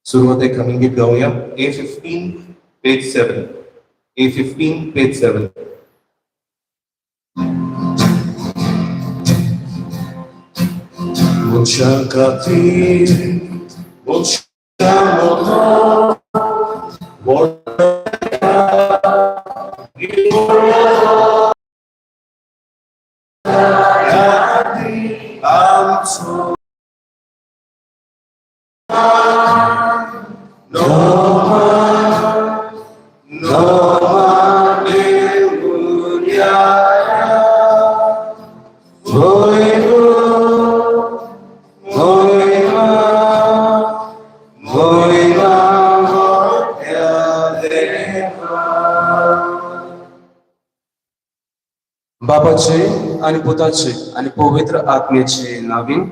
सुरवातेक आमी गीत गावया A 15 page 7, A 15 page 7. मनशां खातीर मनशां मदलो आमचो बापाचे आणि पुताचे आणि पवित्र आत्म्याचे नावीन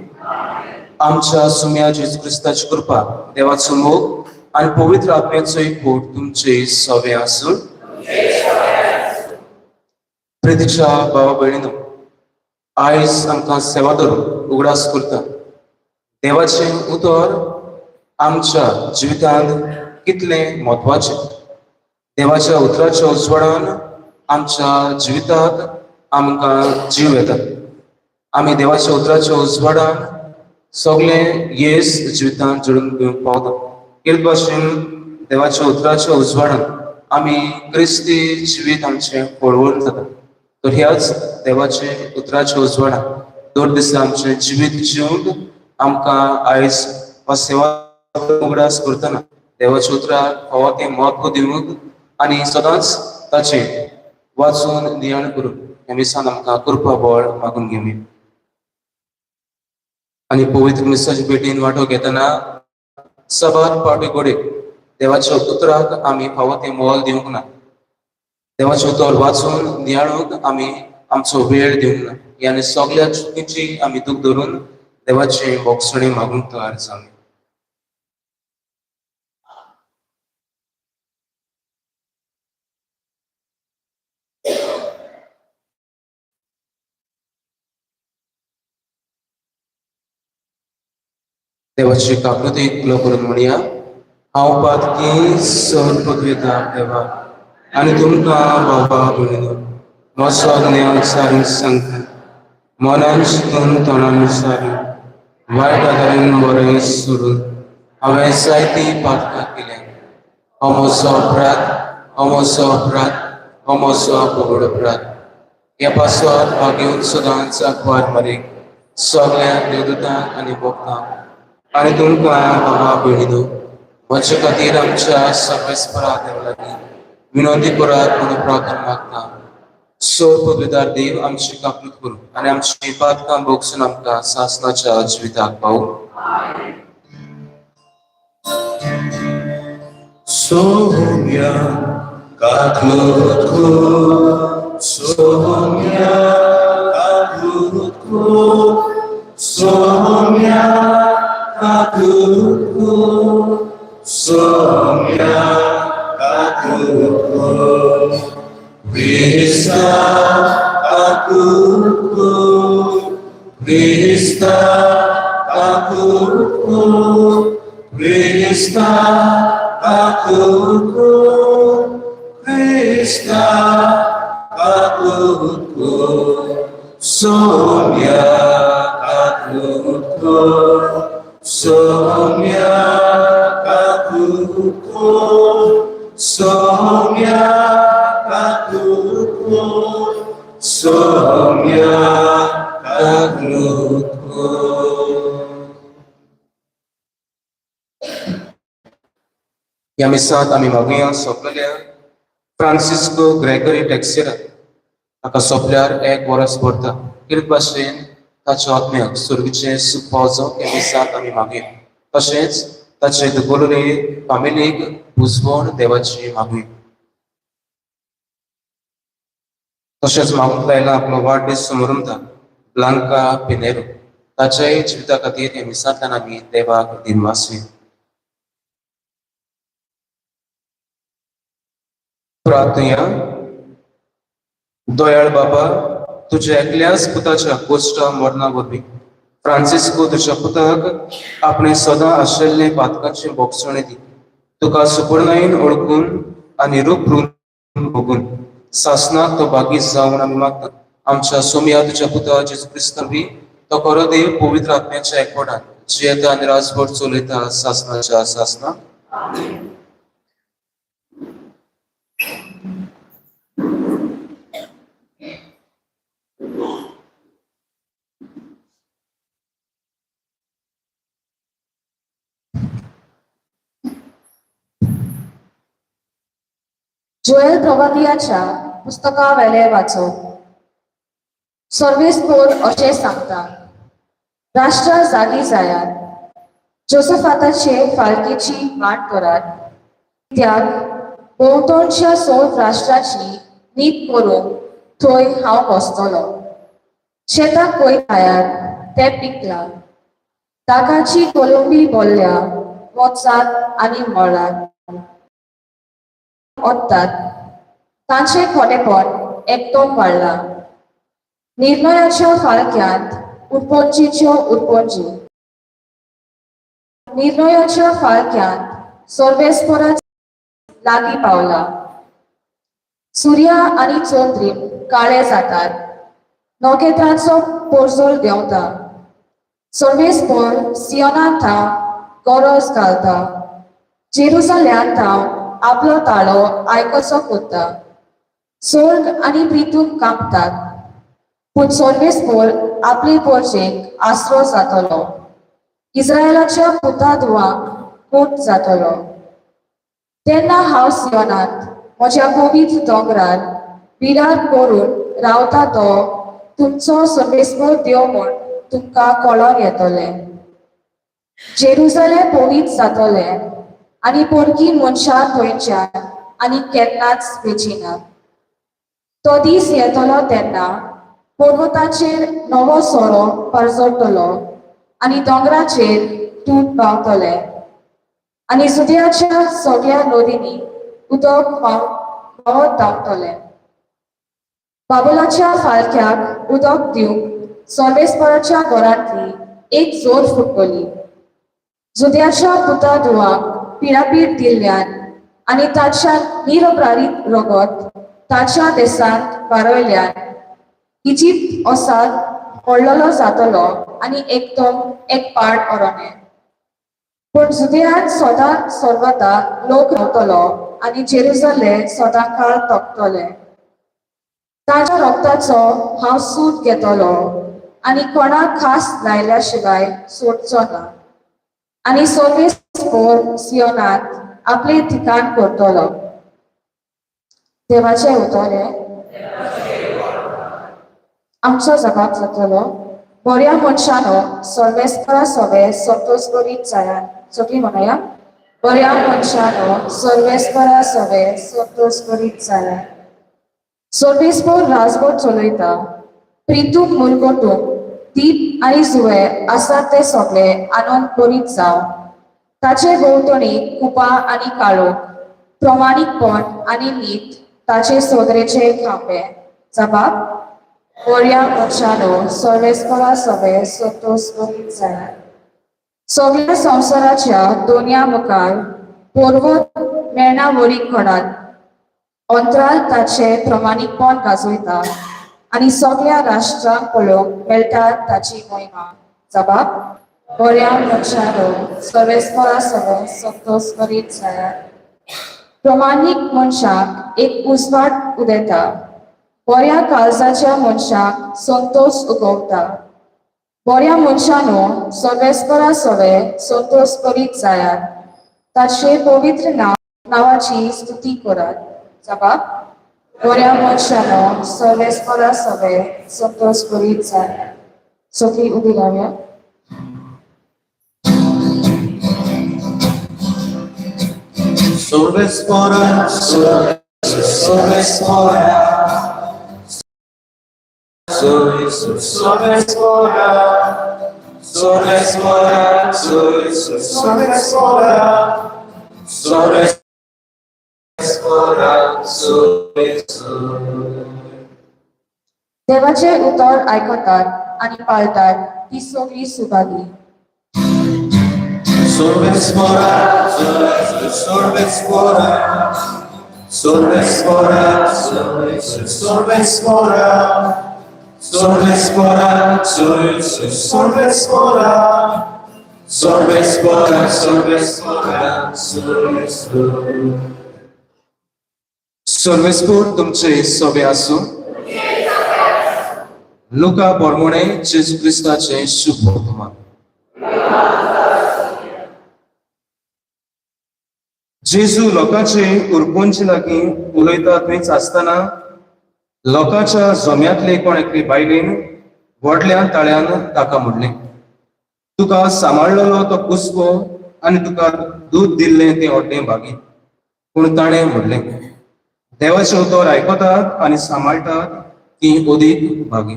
आमच्या सुम्या जेजू क्रिस्ताची कृपा, देवाचो मोग आणि पवित्र आत्म्याचो एकवट तुमचे सवे आसून. प्रितीच्या भावा भयणीनो, आयज आमकां सेवा धरून उगडास करता देवाचें उतर आमच्या जिवितांत कितलें म्हत्वाचें. देवाच्या उतराच्या उजवाडान आमच्या जिविताक आमकां जीव येता. आमी देवाच्या उतराच्या उजवाडान सगळें येस जिवितांत जोडून घेवंक पावता. हेच भाशेन देवाच्या उतराच्या उजवाडान आमी क्रिस्ती जिवीत आमचें फळवण जाता. तर ह्याच देवाचे उतराच्या उजवाडान दर दिसा आमचें जिवीत जिवंक आमकां आयज हो सेवा उगडास करतना देवाच्या उतराक फावो तें म्हत्व दिवंक आनी सदांच ताचें वाचून नियाळ करून ह्या मिसान आमकां कृपा बळ मागून घेवया. आनी पवित्र मिसाच्या भेटीन वांटो घेतना साबार पावटी घडये देवाच्या उतराक आमी फावो तें मोल दिवंक ना. देवाचें उतर वाचून नियाळूंक आमी आमचो वेळ दिवंक ना. आनी सगळ्या चुकीची आमी दूख धरून देवाचे बोगसणे मागूंक तयार जावया. देवाची काकृती एकलो करून म्हणया, हांव पातकी सर पदवेता देवा आनी तुमकां बाबा भयणीनो म्हजो ज्ञान सारून सांगता, मनान चिंतून तोंडान सारून वायट आदारान बरें सोडून हांवें जायतीं पातकां केल्या. हो म्हजो अपराध, हो म्हजो अपराध, हो म्हजो व्हड अपराध. ह्या पासत भाग्यवंत सदांच आंकवार मारीक, सगळ्या देवदूतांक आनी भक्तांक आनी तुमकां बाबा भयणीनो म्हजे खातीर आमच्या सर्वेस्परा देवा लागीं विनंती करात म्हणून प्रार्थना मागता. सोर पदवीदार देव आमची काकळूत करूं आनी आमची पातकां भोगसून आमकां सासनाच्या जिविताक पावूं. सोम्या काकलूत कर, सोम्या काकलूत कर, सोम्या काकलूत कर, सोम्या काकलूत कर, क्रिस्ता काकलूत कर, क्रिस्ता काकलूत कर, क्रिस्ता काकलूत कर, क्रिस्ता काकलूत कर, सोम्या काकलूत कर, सोम्या काकलूत कर, सोम्या काकलूत कर, सोम्या काकलूत कर. ह्या मिसांत आमी मागुया सोंपलेल्या फ्रांसिस्को ग्रेगरी टेक्सेरा ताका सोंपल्यार एक वर्स भरता. किर्त भाशेन ताच्या आत्म्याक सुर्गीचें सूख पावचो ह्या मिसांत आमी मागुया. तशेंच ताचे दुकोलले फामिलीक बुजवण देवाची मागुया. तशेंच मागूंक लायला आपलो वाडदीस समरमता ब्लांका पिनेरो ताच्याय जिविता खातीर ह्या मिसांतल्यान आमी देवाक दिनवासुया. प्रार्थया. दयाळ बाबा, तुज्या एकल्याच पुताच्या कोश्टा मरणा वरवीं फ्रांसिस्को तुज्या पुताक आपणे सदां आशिल्ले पातकाचे बोगसणे दी. तुका सुपूर्णायेन ओळखून आनी रूप भोगून सासनाक तो बागी जावन आमी मागता. आमच्या सोमया तुज्या पुता जेजू क्रिस्ता बी तो खरो देव पवित्र आत्म्याच्या एकवटान जियेता आनी राजभर चलयता सासनाच्या सासना. जोएल प्रवादियाच्या पुस्तका वेले वाचो. सर्वेस्पोर अशें सांगता, राष्ट्रां जागी जायात, जोसफाताचे फालकेची वाट करात, कित्याक भोंवतणच्या सोद राष्ट्राची नीत करूंक थंय हांव बसतलो. शेताक पळय खायात तें पिकलां, ताकाची कोलंबी बोल्ल्या, वचात आनी मळात ओत्तात, तांचें खोटेपण एकदम वाडलां. निर्णयाच्या फाळक्यांत उरपंजीच्यो उरपंजी, निर्णयाच्या फाळक्यांत सर्वेस्परा लागीं पावला. सुर्या आनी चंद्रीम काळे जातात, नखेत्रांचो पोरजोल देंवता. सर्वेस्पर सियोनांत थावन गरज घालता, जेरुजाल्यांत थावन आपलो ताळो आयकोचो कोत्ता. सोर्ग आनी प्रितूक कांपतात, पूण सर्वेस्पर आपले पोरजेक आसरो जातलो, इस्रायलाच्या पुता धुवांक कोट जातलो. तेन्ना हांव सियोनांत म्हज्या पवित्र दोंगरार बिरार करून रावता तो तुमचो सर्वेस्पर देव म्हूण तुमकां कळोन येतलें. जेरुजालें पवित्र जातलें आनी परकी मनशां थंयच्यान आनी केन्नाच वेचिनात. तो दीस येतलो तेन्ना पर्वताचेर नवो सोरो पारजळटलो आनी दोंगराचेर तूट पावतले आनी सुद्याच्या सगळ्या नदींनी उदक व्हांवत धांवतलें. बाबुलाच्या फाळक्याक उदक दिवंक सर्वेस्पराच्या घरांतली एक जोर फुट्टली. जुद्याच्या पुता धुवांक पिरापीर दिल्ल्यान आनी ताच्या निरपराधीत रगत ताच्या देशांत वारयल्यान इजिप्त ओसाद व्हडलो जातलो आनी एकदम एक पाड ओरोने. पूण जुदयात सदां सर्वता लोक रावतलो आनी जेरुजालें सदां काळ तकतलें. ताच्या रक्ताचो हांव सूद घेतलो आनी कोणाक खास लायल्या शिवाय सोडचो ना आनी सर्वेस्पर सियोनांत आपलें ठिकाण करतलो. देवाचें उतर हें आमचो जबाब जातलो. बऱ्या मनशानो सर्वेस्परा सवे संतोष करीत जायात. सगळीं म्हणया, बऱ्या मनशानो सर्वेस्परा सवे संतोष करीत जायात. सर्वेस्पर राजभर चलयता, प्रितूक मुलगटूक दीप आनी जुवे आसात ते सगळे आनंद करीत जाव. ताचे भोंवतणी कुपां आनी काळोख, प्रमाणीकपण आनी नीत ताचे सोदरेचे खांबे. जबाब, बऱ्या मनशानो सर्वेस्परा सवे संतोष करीत जायात. सगळ्या संवसाराच्या दोनया मुखार पर्वत मेणा वरी खणात अंतराल ताचे प्रमाणीकपण गाजयता आनी सगळ्या राष्ट्रांक पळोवंक मेळटा ताची महिमा. जबाब, बऱ्या मनशानो सर्वेस्परा सवे संतोष करीत जायात. प्रमाणीक मनशाक एक उजवाड उदेता, बऱ्या काळजाच्या मनशाक संतोष उगवता. बऱ्या मनशानो सर्वेस्परा सवे संतोष करीत जायात, ताचे पवित्र नांवाची स्तुती करात. जबाब, बऱ्या मनशानो सर्वेस्परा सवे संतोष करीत जायात. सगळीं उबी रावया. सर्वेस्परा सर्वेस्परा सर्वेस्परा सर्वेस्परा सर्वेस्परा सर्वेस्परा सर्वेस्परा. देवाचे उतर आयकतात आनी पाळटात ती सगळी Subhagi. Sorvespora, sorvespora, sorvespora, sorvespora, sorvespora, sorvespora, sorvespora, sorvespora, sorvespora. सर्वेस्पोर तुमचे सोबे आसूं. लुका पोरमोणे जेजू क्रिस्ताचे शुभ वर्तमान. जेजू लोकांचे उरपोंचे लागीं उलयता थंयच आसतना लोकांच्या जम्यांतले कोण एकले बायलेन व्हडल्या ताळ्यान ताका म्हणलें, तुका सांबाळलेलो तो कुसबो आनी तुका दूद दिल्लें तें व्हडलें भागी. पूण ताणें म्हणलें, देवाचें उतर आयकतात आनी सांबाळटात ती अदीक भागी.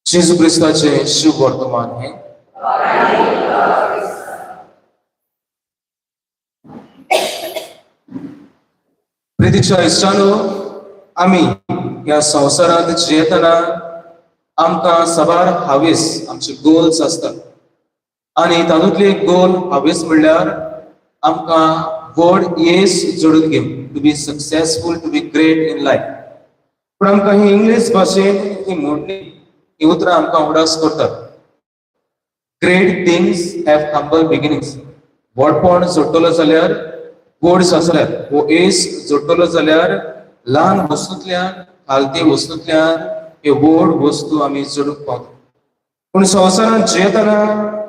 जेजू क्रिस्ताचें शुभ वर्तमान हें. प्रितीच्या इश्टानो, आमी ह्या संवसारांत जियेतना आमकां साबार हावेस, आमचे गोल्स आसतात आनी तातूंतले एक गोल हावेस म्हणल्यार आमकां व्हड येस जोडून घेवंक, to be successful, to be great in life. पूण आमकां ही इंग्लीश भाशेन ही म्हणणी, ही उतरां आमकां उगडास करतात, "Great things have humble beginnings." व्हडपण जोडटलो जाल्यार, गोड जाल्यार, हो येस जोडटलो जाल्यार ल्हान वस्तूंतल्यान, खालती वस्तूंतल्यान ह्यो व्हड वस्तू आमी जोडूंक पावता. पूण संवसारांत जियेतना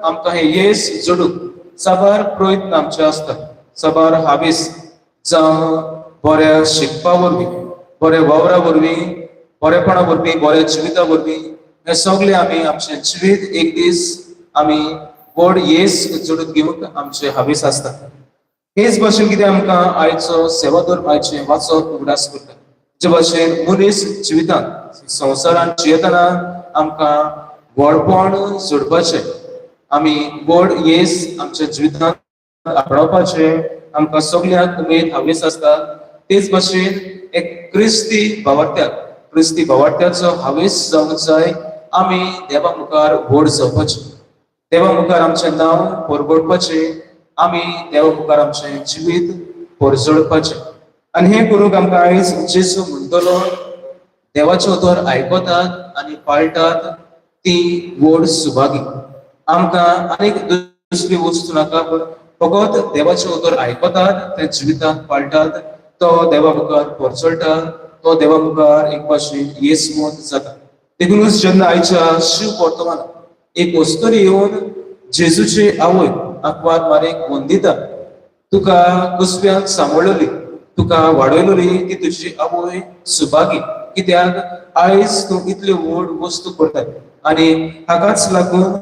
आमकां हें येस जोडूंक साबार प्रयत्न आमचे आसतात, साबार हावेस, जावं बऱ्या शिकपा वरवीं, बऱ्या वावरा वरवीं, बरेपणा वरवीं, बऱ्या जिविता वरवीं, हे सगळे आमी आमचें जिवीत एक दीस आमी व्हड येस जोडून घेवंक आमचे हावेस आसता. हेच भाशेन कितें आमकां आयचो सेवादोर, आयचें वाचप उगडास करता, जे भाशेन मनीस जिवितांत, संवसारांत जियेतना आमकां व्हडपण जोडपाचें, आमी व्हड येस आमच्या जिवितांत आपणावपाचें आमकां सगल्यांक उमेद, हावेस आसता. तेच भाशेन एक क्रिस्ती भावार्थ्याक, क्रिस्ती भावार्थ्याचो हावेस जावंक जाय आमी देवा मुखार व्हड जावपाचें, देवा मुखार आमचें नांव परगटपाचें, आमी देवा मुखार आमचें जिवीत परजळपाचें. आनी हें करूंक आमकां आयज जेजू म्हणटलो, देवाचें उतर आयकतात आनी पाळटात ती व्हड सुभागी. आमकां आनीक दुसरी वस्तू नाका, पूण फकत देवाचें उतर आयकतात, तें जिवितांत पाळटात, तो देवा मुखार परजळटा, तो देवा मुखार एक भाशेन येसवंत जाता. देखूनच जेन्ना आयच्या शिव वर्तमान एक वस्तुरी येवन जेजूची आवय आंकवार मारीक वंदिता, तुका कुसव्यान सांबाळली, तुका वाडयलोली ती तुजी आवय सुभागी, कित्याक आयज तूं इतल्यो व्हड वस्तू करता आनी हाकाच लागून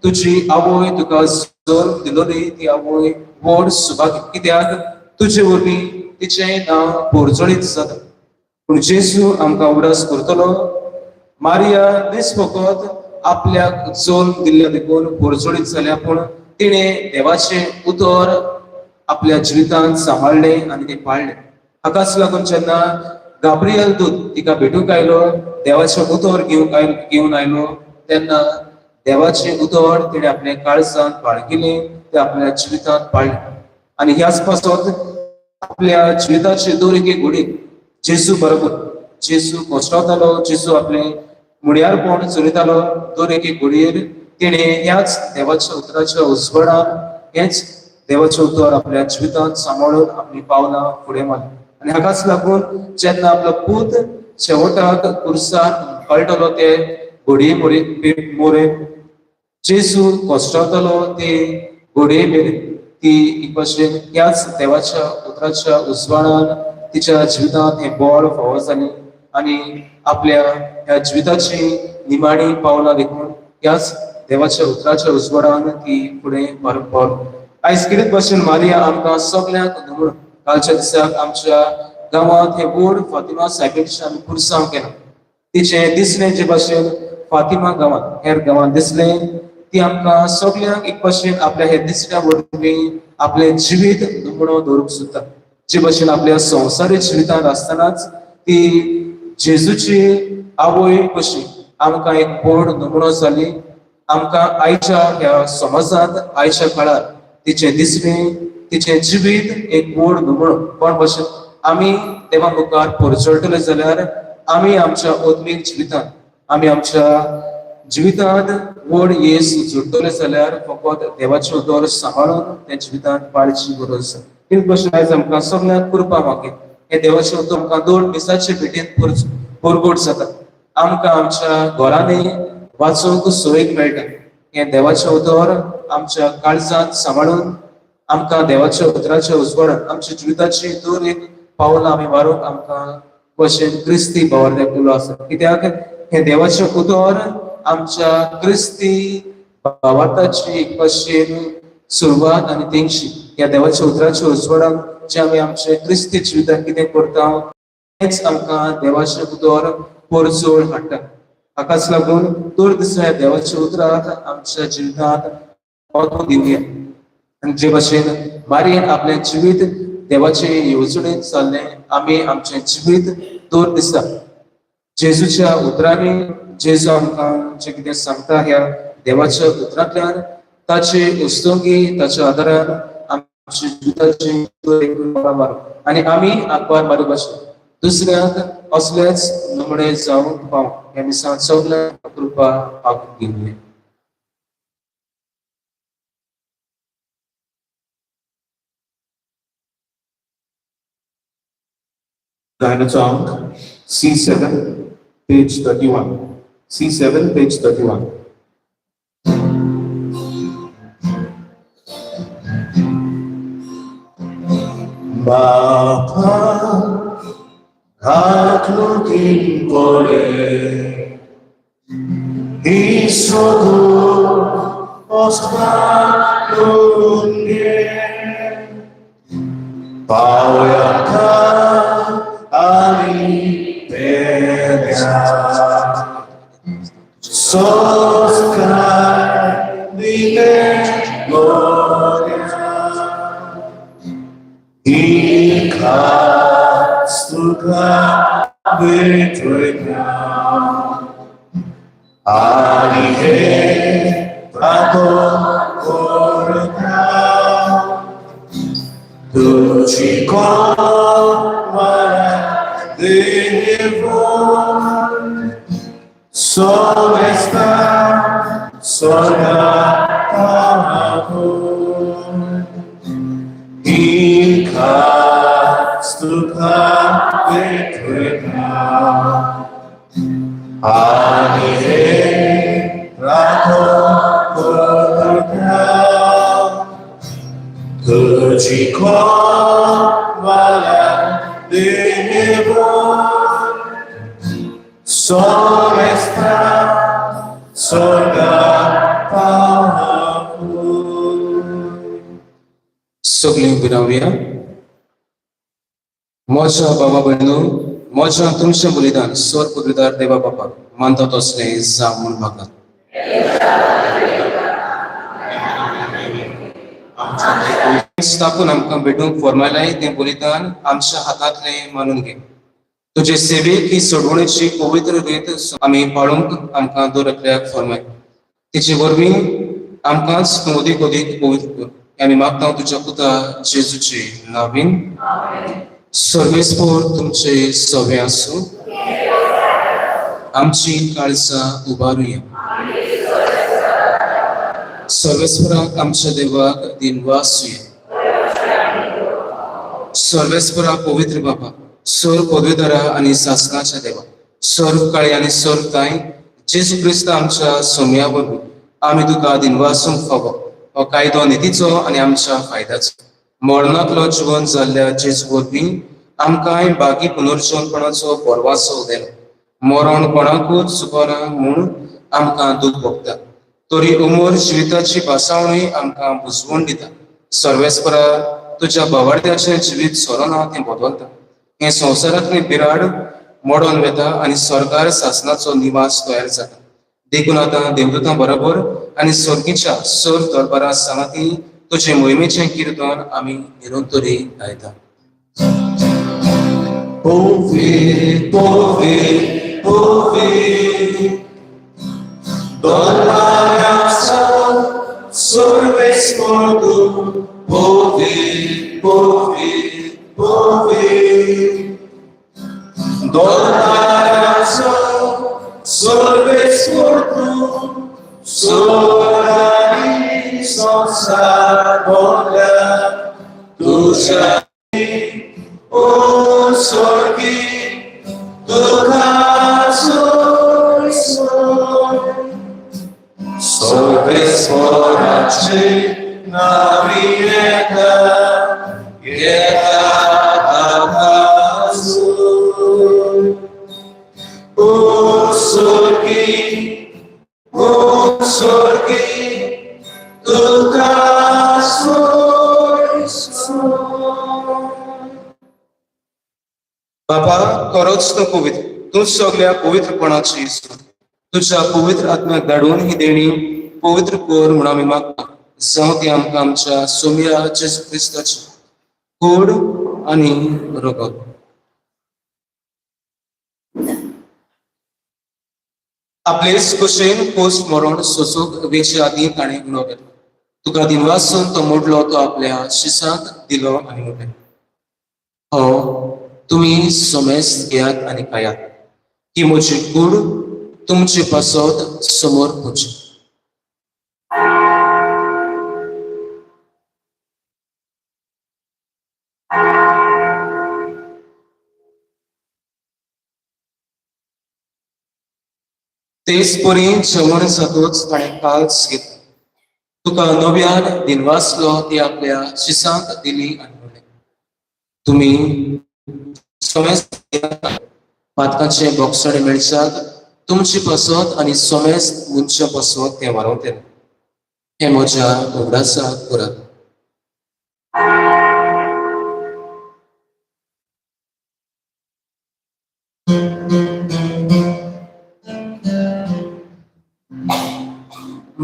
तुजी आवय, तुका जल्म दिलोली ती आवय व्हड सुभागी, कित्याक तुजे वरवीं तिचें नांव परजळीत जाता. पूण जेजू आमकां उगडास करतलो, मारिया न्हीच फकत आपल्याक जल्म दिल्ल्या देखून परजळीत जाल्या, पूण तिणें देवाचें उतर आपल्या जिवितांत सांबाळ्ळें आनी तें पाळ्ळें. हाकाच लागून जेन्ना गाब्रियल दूत तिका भेटूंक आयलो, देवाचें उतर घेवन आयलो, तेन्ना देवाचें उतर तिणें आपल्या काळजांत बाळगिलें, तें आपल्या जिवितांत पाळ्ळें आनी ह्याच पासत आपल्या जिविताचे दर एके घडयेक जेजू बरोबर जेजू कोसळतालो, जेजू आपले मुड्यारपण चलयतालो, दर एके घडयेर तिणें ह्याच देवाच्या उतराच्या उजवाडान, हेंच देवाचें उतर आपल्या जिवितांत सांबाळून आपली पावलां फुडें मारली. आनी हाकाच लागून जेन्ना आपलो पूत शेवटाक कुर्सार कळटलो, ते घडये मोरे मोरे जेजू कोसळतलो, ते घडये मेरेन ती एक भाशेन ह्याच देवाच्या उतराच्या उजवाडान तिच्या जिवितांत हें बळ फावो जालें आनी आपल्या ह्या जिविताची निमाणी पावलां देखून ह्याच देवाच्या उतराच्या उजवाडान ती फुडें पावली. आयज कितें भाशेन मारिया आमकां सगल्यांक नमून. कालच्या दिसाक आमच्या गांवांत हे व्हड फातिमा सायबीणीचें आमी पुरसांव केलां. तिचें दिसलें जे भाशेन फातिमा गांवांत, हेर गांवांत दिसलें, ती आमकां सगल्यांक एक भाशेन आपल्या हे दिसण्या वरवीं आपलें जिवीत नमुनो दवरूंक सोदता. जे भाशेन आपल्या संवसारीक जिवितांत आसतनाच ती जेजूची आवय कशी आमकां एक व्हड नमुनो जाली. आमकां आयच्या ह्या समाजांत आयच्या काळार तिचें दिसणें, तिचें जिवीत एक व्हड नमुनो. कोण भशेन आमी देवा मुखार परजळटले जाल्यार आमी आमच्या आत्मीक जिवितांत, आमी आमच्या जिवितांत व्हड येस जोडटले जाल्यार फकत देवाचें उतर सांबाळून त्या जिवितांत पाळची गरज आसा. तेच भशेन आयज आमकां सगळ्यांक कृपा मागीर हें देवाचें उतर आमकां दोन मिसाचे भेटेंत परगट जाता. आमकां आमच्या घरांनी वाचूंक सोयीक मेळटा. हें देवाचें उतर आमच्या काळजांत सांबाळून आमकां देवाच्या उतराच्या उजवाडान आमच्या जिविताची दर एक पावलां आमी मारूंक आमकां भशेन क्रिस्ती भावार्थ्याक उलो आसा. कित्याक हें देवाचें उतर आमच्या क्रिस्ती भावार्थाची एक भशेन सुरवात आनी तेंगशी. ह्या देवाच्या उतराच्या उजवाडान जे आमी आमचे क्रिस्ती जिविताक कितें करता तेंच आमकां देवाचें उतर परजळ हाडटा. हाकाच लागून दर दिसा ह्या देवाच्या उतराक आमच्या जिवितांत म्हत्व दिवया. आनी जे भशेन मारयेन आपलें जिवीत देवाचे येवजणेंत चल्लें, आमी आमचें जिवीत दर दिसा जेजूच्या उतरांनी, जेजू आमकां जें कितें सांगता ह्या देवाच्या उतरांतल्यान ताचे उस्तोंगी ताच्या आदारान आमच्या जिविताची मारू आनी आमी आंकवार मारू भाशेन दुसऱ्यांक असलेच नमणे जावंक पावूं. ह्या मिसांत सगळ्यांक कृपा मागून घेवया. Gynosong, C7, page 31. C7, page 31. बापा घातलो किंकोरे ईश्वरो osvalunge पावयाका आनी पेन्या सोस्कार दिले gloria Ikastuka betweka ani he prato korka tuchi komara devo somesta sorga pamato Ikastuka betweka ani he prato korka tuchi komara devo somesta sorga pamato. सगळीं विरावया. म्हज्या बाबा भयणू, म्हज्या तुमचें बलिदान स्वर पदवीदार देवा बापा मानता तसलें जावं म्हूण मागता. स्थापून आमकां भेटूंक फॉर्मायलाय तें बलिदान आमच्या हातांतलें मानून घे. तुजे सेवेक ही सोडवणेची पवित्र रीत आमी पाळूंक आमकां दर एकल्याक फॉर्माय. तिचे वरवीं आमकांच तूं अदीक अदीक पवित्र कर. आमी मागता तुज्या पुता जेजूचे नावीन. सर्वेस्पोर तुमचे सवे आसूं. आमची काळजां उबारुया. सर्वेस्पराक आमच्या देवाक दिनवासुया. सर्वेस्परा पवित्र बाबा, सर्व पदवीधरा आनी सासणाच्या देवा, सर्व काळी आनी सर्व ताई जेजू क्रिस्त आमच्या सोम्या वरवीं आमी तुका दिनवासूंक फावो. हो कायदो नितीचो आनी आमच्या फायद्याचो. मरणांतलो जिवन जाल्ल्या जेजू वरवीं आमकांय बागी पुनर्जीवनपणाचो परवासो दिलो. मरण कोणाकूच चुकना म्हूण आमकां दूख भोगता, तरी उमर जिविताची भासावणी आमकां बुजवण दिता. सर्वेस्परा तुज्या भावार्थ्याचें जिवीत सोरना तें बदलता. हें संवसारांतलें बिराड मोडोन वेता आनी सरकार सासनाचो निवास तयार जाता. देखून आतां देवदूतां बरोबर आनी सर्गीच्या सर दरबारा सांगाती तुजे मोहिमेचें किर्तन आमी निरंतरी गायता. पवित्र पवित्र पवित्र दोलाराचो सर्वेस्पर तूं पवित्र पवित्र पवित्र दोलाराचो सर्वेस्पर तूं सोनारी संसार भरला तुझ्या ओ स्वर्गी तुका सोय सोय सर्वेस्पराचे नावी येता येता आकाशून. ओ स्वर्गी ओ स्वर्गी तुका सोय सोय. बापा खरोच तूं पवित्र, तूं सगल्या पवित्रपणाची सुरवात. तुज्या पवित्र आत्म्याक धाडून ही देणी पवित्र कर म्हूण आमी मागता, जावं ती आमकां आमच्या सोम्या जेजू क्रिस्ताची कूड आनी रगत. आपलेच कुशेन कोस मरण सोसूंक वेचे आदीं ताणें उणो केलो. तुका दिनवासून तो मोडलो, तो आपल्या शिसांक दिलो आनी म्हणलें, हो तुमी समेस्त घेयात आनी खायात, ही म्हजी कूड तुमचे पासत समोर पुची. तेच परी जेवण जातूच ताणें काल्स घेतली, तुका नव्यान दिनवासलो, ती आपल्या शिसांक दिली आनी म्हणलें, तुमी समेस्त पातकाचे बोगसणे मेळच्याक तुमचे पासत आनी समेस्त मनशा पासत तें वारवतलें. हें म्हज्या उगडासाक करात.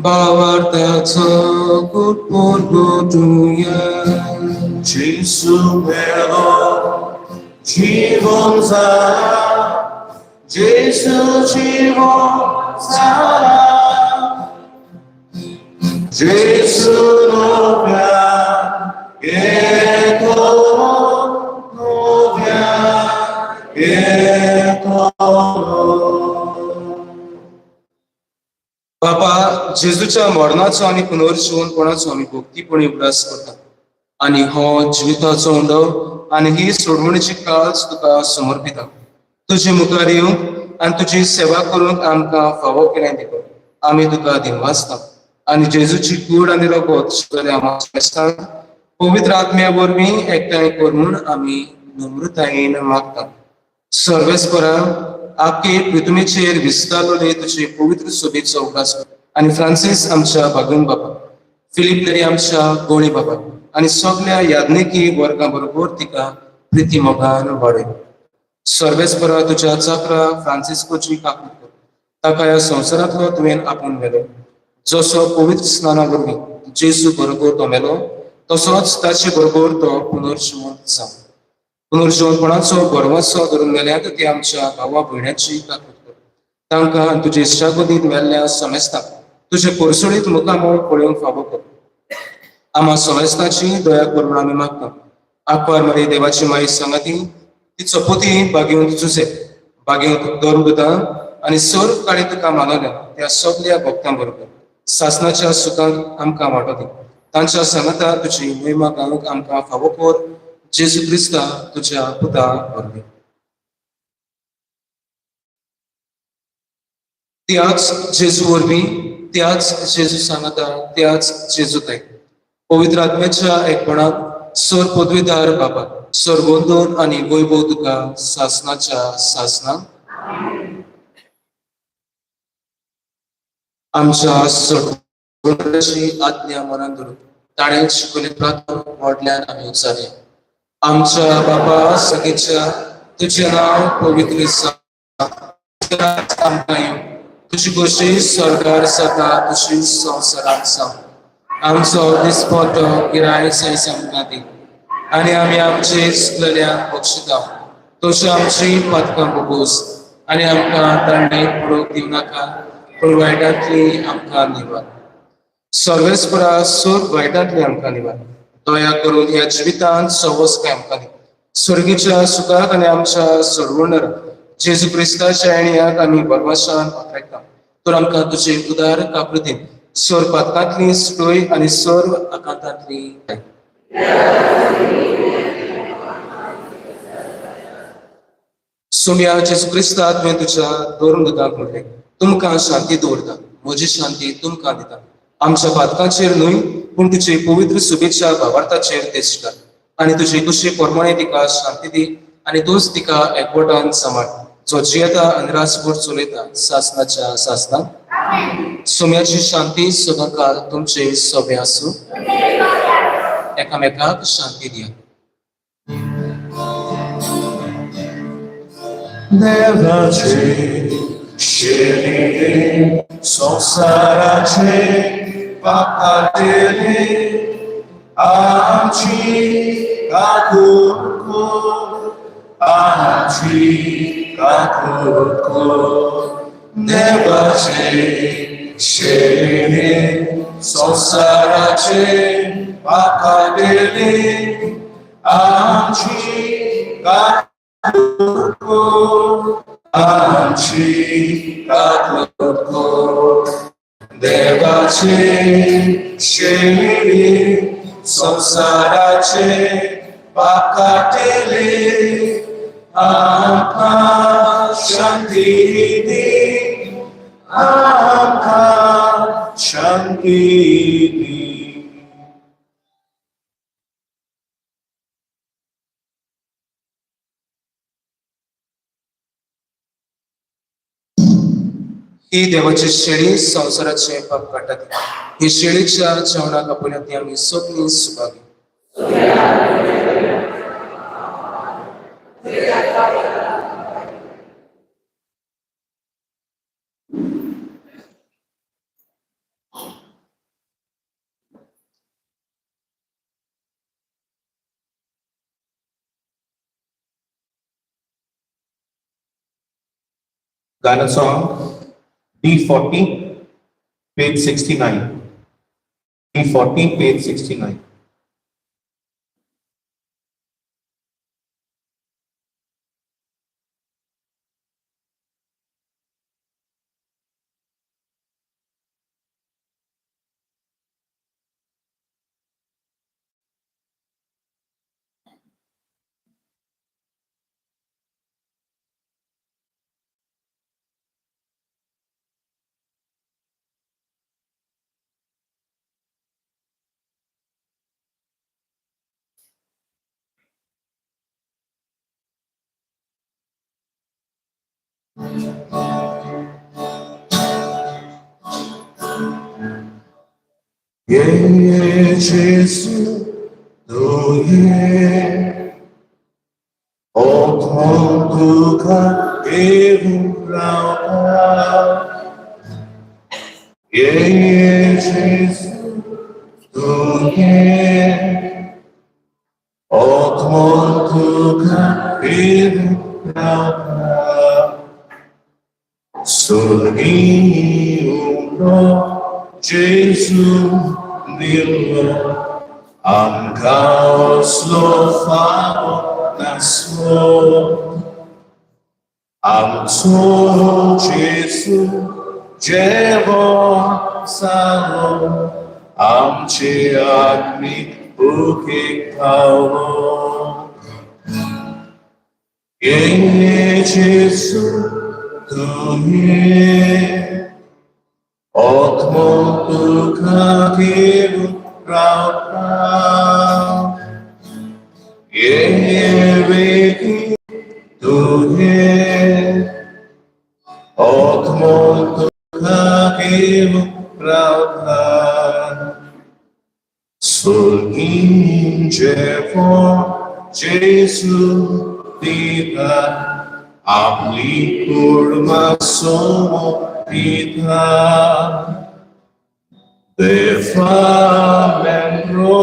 भावार्थाचो गुटपुरगुटुया. जेजू मेलो जीवन जाला, जेजू जीवन जाला, जेजू नव्या येतो, नव्या येतो. बापा, जेजूच्या मरणाचो आनी पुनर्जिवनपणाचो आमी भक्तीपणी उगडास करता आनी हो जिविताचो उंडो आनी ही सोडवणीची काळज तुका समर्पिता. तुजे मुखार येवंक आनी तुजी सेवा करूंक आमकां फावो केलें देखून आमी तुका दिनवासता आनी जेजूची कूड आनी रगत सगळ्या पवित्र आत्म्या वरवीं एकठांय कर म्हूण आमी नम्रतायेन मागता. सर्वेस्परा, आपके पृथ्वीचेर विस्तारलेले तुझे पवित्र सोबेचो उगडास कर आनी फ्रांसीस आमच्या बागून बाबा, फिलीप नेरी आमच्या गोळी बाबा आनी सगल्या याज्ञिकी वर्गा बरोबर तिका प्रिती मोगान वाडय. सर्वेस्परा, तुज्या चाकरा फ्रांसिस्कोची काकूत कर, ताका ह्या संवसारांतलो तुवें आपोवन व्हेलो. जसो पवित्र स्नाना वरवीं जेजू बरोबर तो मेलो, तसोच ताचे बरोबर तो पुनर्जिवंत जावं. पुनर्जिवंतपणाचो भरवंसो धरून मेल्यात ती आमच्या भावा भयण्याची काकूत कर, तांकां तुजे इश्टागतींत मेल्ल्या समेस्तांक तुजे कोरसोळीत मुखामळ पळोवंक फावो कर. आम्हा समेस्ताची दया कर म्हूण आमी मागता. आकवार मरे देवाची माई सांगाती, तिचो पोती बागेवंत जुजे, बागेवंत धर्मदूतां आनी सर्व काळी तुका मानवल्या त्या सगल्या भक्तां बरोबर सासनाच्या सुखांक आमकां वांटो दी. तांच्या सांगाता तुजी महिमा गावंक आमकां फावो कर, जेजू क्रिस्ता तुज्या पुता वरवीं. त्याच जेजू वरवीं, त्याच जेजू सांगाता, त्याच जेजू ताई पवित्र आत्म्याच्या एकपणात सर पदवीदार बाबा सर गोंदोन आनी वैभव तुका सासनाच्या सासना. आमच्या सगळ्याची आज्ञा मनान धरून ताणें शिकवले प्रार्थना व्हडल्यान आमी उच्चारया. आमच्या बाबा सगळेच्या, तुजें नांव पवित्र आमकां येवं, तुजी खोशी स्वर्गार जाता तशी संवसारांत जावं. आमचो दिसपटो गिराय सायस आमकां दी आनी आमी आमचे चुकलेल्यांक बक्षिता, तशी आमची पातकां भोगोस आनी आमकां तांणी पडोवंक दिवं नाका, पूण वायटांतली आमकां निवार. सर्वेस्परा सोर वायटांतली आमकां निवार. दया करून ह्या जिवितांत सवस काय आमकां दी. स्वर्गीच्या सुखाक आनी आमच्या सोडवणर जेजू क्रिस्ताच्या येण्याक आमी भरवशान वापरता. तर आमकां तुजे उदार काकृतीन सोर पातकांतली सुटोय आनी सर्व आकांतांतली. सोम्या जेजू क्रिस्ता, तुवें तुज्या दोन दुतांक म्हटलें, तुमकां शांती दवरता, म्हजी शांती तुमकां दिता. आमच्या पातकांचेर न्हय, पूण तुजे पवित्र शुभेच्छा भावार्थाचेर तेच कर आनी तुजे कुशी प्रमाणे तिका शांती दी आनी तूंच तिका एकवटान सांबाळ, जो जियेता आनी राजभर चलयता सासनाच्या सासनाक. सोम्याची शांती सदांकाळ तुमचे सोबे आसूं. एकामेकाक शांती दिया. देवाचे शेणीले संसाराचे पापाटेले आमची काकूट कर, आमची काकूट कर. देवाचे शेणीले संसाराचे पापाटेले आमची काकूट कर, आमची काकूट कर. देवाचे शेणीले संसाराचे पाकाटेले आमकां शांती दी, आमकां शांती दी. ही देवाची शेळी संवसाराचे पाप काडटा ती. ही शेळीच्या जेवणाक आपल्या ती आमी सगळीं Subhagi. Ghana song D40, page 69. D40, page 69. Ye Jesu tuye Otmon tuka evu rauka. Ye Jesu tuye Otmon tuka evu rauka. Surgi uno Jesu dillo amka oslo faro naslo. Amso Jesu jevo salo amche agni uke paulo. Ye Jesu tuye Otmon tuka kevu rauka. Ye veki tuye Otmon tuka kevu rauka. Sulgin jevo Jesu dita Apli kurma somo pita. Defa membro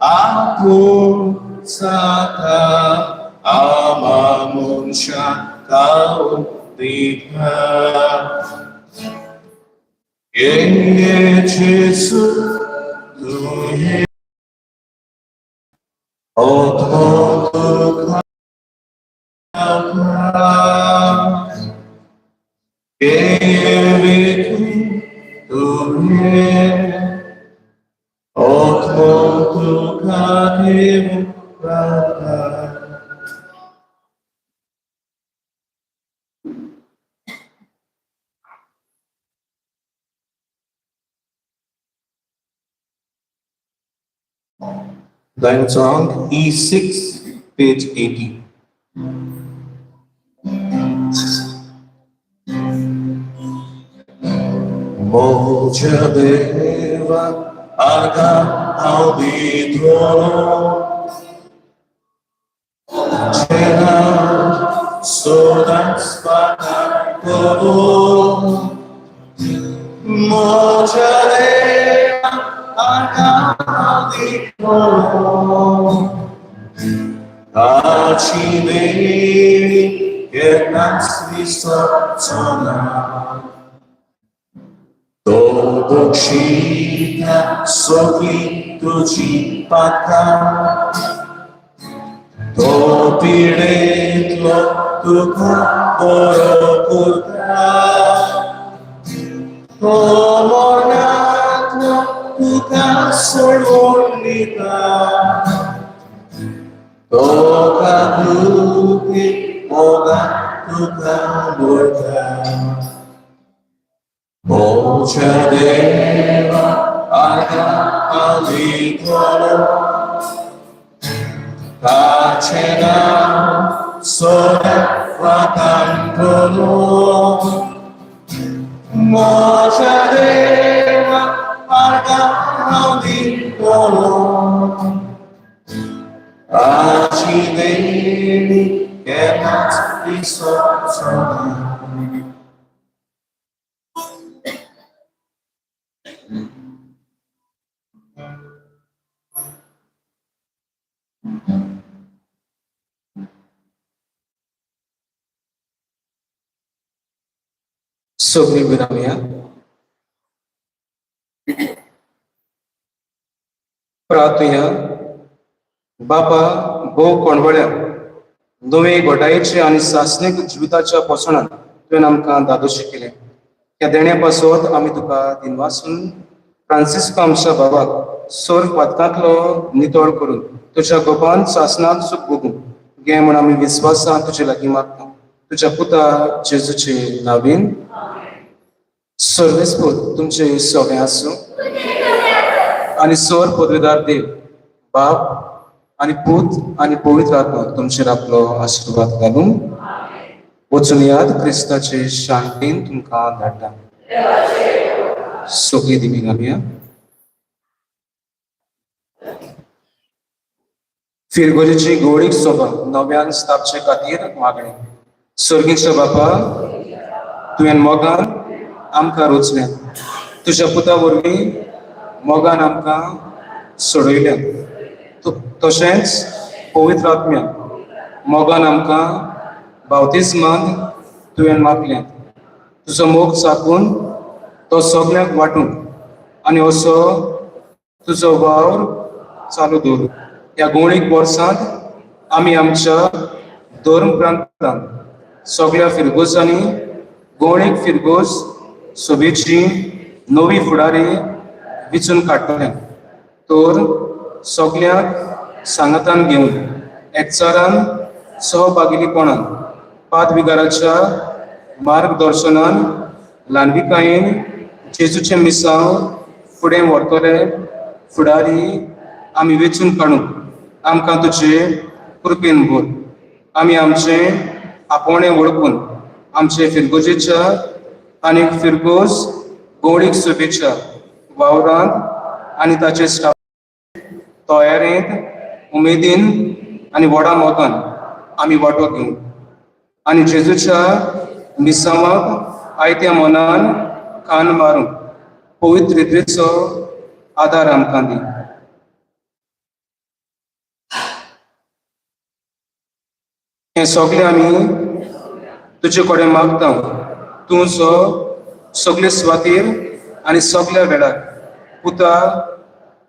apun sata amamurauta. गावन दिता. ये जेसू तुवें ओ तुका Dying song E6, page 80. Moja deva arga auditoro Cena sodas patantoro Moja deva arga auditoro Taci che nas visocona Todo cita sogli tuji pata To piretlo tuka boro kurta To mornatlo tuka solonita To kaduti moga tuka burta Moja deva arga auditoro Tacena sole vacantolo Moja deva arga auditoro Tacineni cannot be so. सगळीं विरामया. प्रार्थुया. बापा भोव कोणवळ्या नवे घोटायेचे आनी सासणीक जिविताच्या पोसणान तुवें आमकां दादोशी केलें. ह्या देण्या पासत आमी तुका दिनवासून फ्रांसिस्को आमच्या बाबाक सोर पातकांतलो नितळ करून तुज्या गोपान सासणाक सूख भोगूं घे म्हूण आमी विस्वासान तुजे लागीं मागता तुज्या पुता जेजूचे नावीन. सर्वेस्पूत तुमचे सगळें आसूं आनी सोर पदवीदार देव बाप आनी पूत आनी पवित्र आत्मा तुमचेर आपलो आशिर्वाद घालूं. वचून याद क्रिस्ताचे शांतीन तुमकां धाडटा. सगळीं दिमी घालया. फिरगोजेची गोडीक सोबा नव्यान स्थापचे खातीर मागणी. सर्गीच्या बापा तुवें मोगान आमकां रोचल्या तुज्या पुता वरवीं मोगान आमकां सोडयल्या तशेंच पवित्र आत्म्यान मोगान आमकां बावतिज्मान तुवें मागल्या. तुजो मोग चाकून तो सगल्यांक वांटून आनी असो तुजो वावर चालू दवरू. ह्या गोंवणीक वर्सांत आमी आमच्या धर्म प्रांतांत सगळ्या फिरगोजांनी गोंवणीक फिरगोज सोबेची नवी फुडारी विचून काडटले तर सगल्यांक सांगातान घेवन एकचारान सहभागिलीपणान पादविगाराच्या मार्गदर्शनान ल्हानविकायेन जेजूचें मिसांव फुडें व्हरतले फुडारी आमी वेंचून काडूंक आमकां तुजे कृपेन भर. आमी आमचें आपोवणें वळखून आमचे फिरगोजेच्या आनी फिरगोज गोवडीक सोबेच्या वावरांत आनी ताचे स्टाफ तयारेंत उमेदीन आनी व्हडा मोगान आमी वांटो घेवं आनी जेजूच्या मिसांवाक आयत्या मनान कान मारूंक पवित्र रितीचो आदार आमकां दी. हें सगळें आमी तुजे कडेन मागता, तूं जो सगळे सुवातेर आनी सगल्या वेळार पुता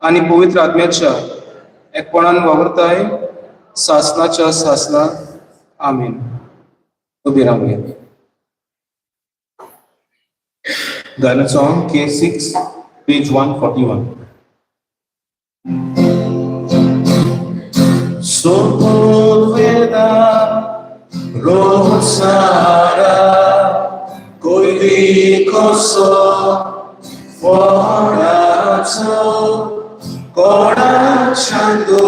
आनी पवित्र आत्म्याच्या एकपणान वावुरताय, सासनाच्या सासना. आमीन. उबी रावया. Ghana song K6, page 141. Sopodveda Rosara Koidi koso Forazo Kora chandurusa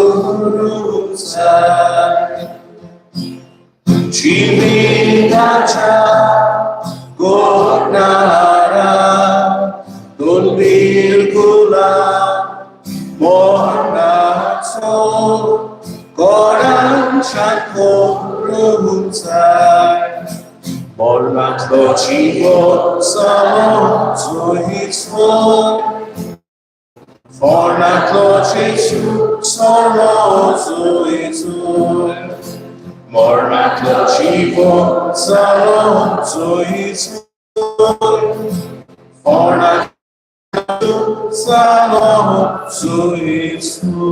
Chivitacha Gornara Dolbir Gula Mornazo Koran Chakorunsa Mornatlo Chivo Samo Zohitzo Fornatlo Chisu Solo Zohitzo Mornatlo Chivo Samo Zohitzo Fornatlo Samo Zohitzo.